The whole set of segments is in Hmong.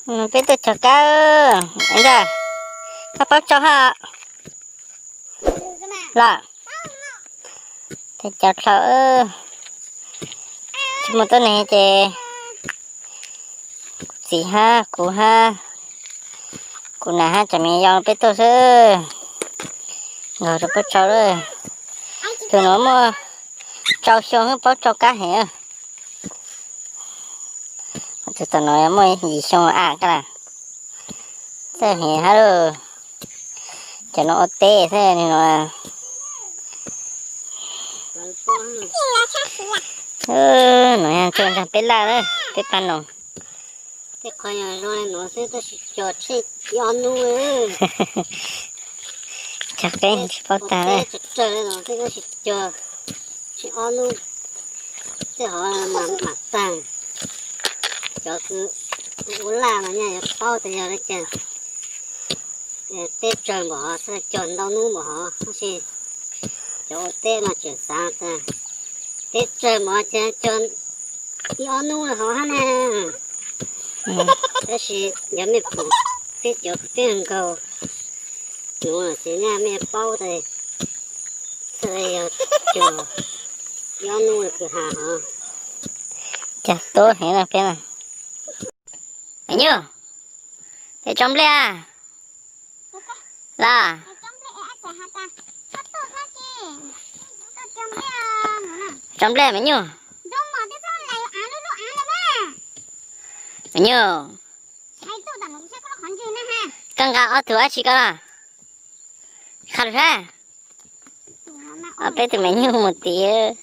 Peb tuaj cog kab ntag, koj paub tsau hab los? Tej cov dlhau, tsis muaj tuab neeg ces kuv txiv hab kuv hab kuv nam hab cov me yau peb tuaj xwb. Nkaug rau paub tsau lawm. Tus no muaj rau xyoo hab paub tsau kab heev. Tus tom no muaj yim xyoo a kab las. Txawj heev hab lauj. Cov no ua teb xwb no. No yog ntsuag nrog peb laj lawm, peb pab no. Tej qhov yog zoo li no xwb tab sis cog tsheej ib ob hnub. Cog qeeb tsis paub tag li. Tsawg tsawg li no xwb tab sis cog tsheej ob hnub tej qhov mam tag. Cov kws ua laj mas nyaj yuav paub tas yog li cas. Teb tsawg npaum hov xwb cog ntau hnub npaum hov tab sis cov ua teb mas tseem xav tas teb tsawg npaum ces cog ib ob hnub hov hab na. Tab sis yog mej pum teb cov kws teb nkaug nuav ces nyaj mej paub tas txhaj le yog cog ib ob hnub kws has hov. Cog tuab heev na peb na. Me nyuj, peb tso nplej los? Tso nplej me nyuj. Me nyuj, koj nqa ob tug dab tsi koj? Qha lug sab. Ob peb tug me nyuj mus tid.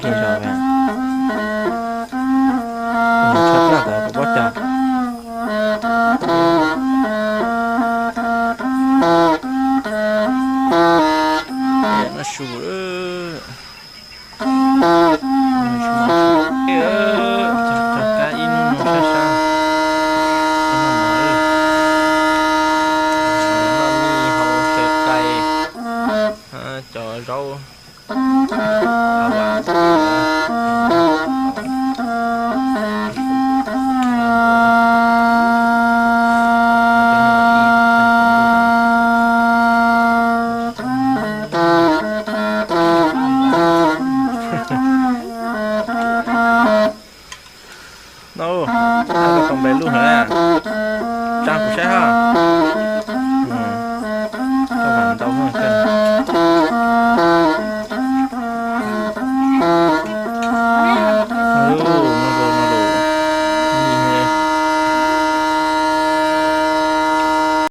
kiag zog, mus tshaj plaj ntawd kuv paub cas. Noj su, cog kab ib hnub no sab sab, noj mov, noj mis hau, xyaw qai, cov zaub. No, tau npe lub hov, tsa kuv saib hab.